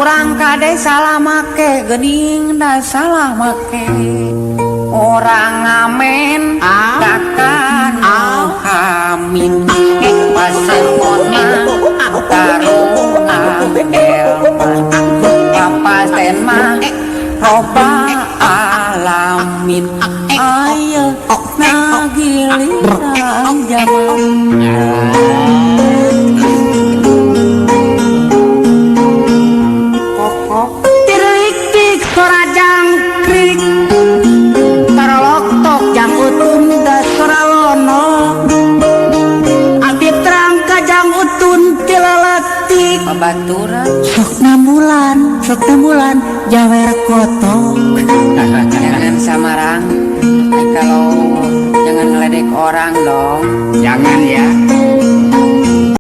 Urang kade salah make geuning da salah make. Orang ngamen takkan hamin pasemon mah tarungan delman papasten mah roba alamin ayo nagiliran jaman. Kokok Tirik sora jangkrik tarolok tok jang utun da sora lono abdi terang ka jang utun tilalatik babaturan sok bulan jawer kotok. Jangan samarang. Kalau jangan ngeledek orang dong. Jangan ya.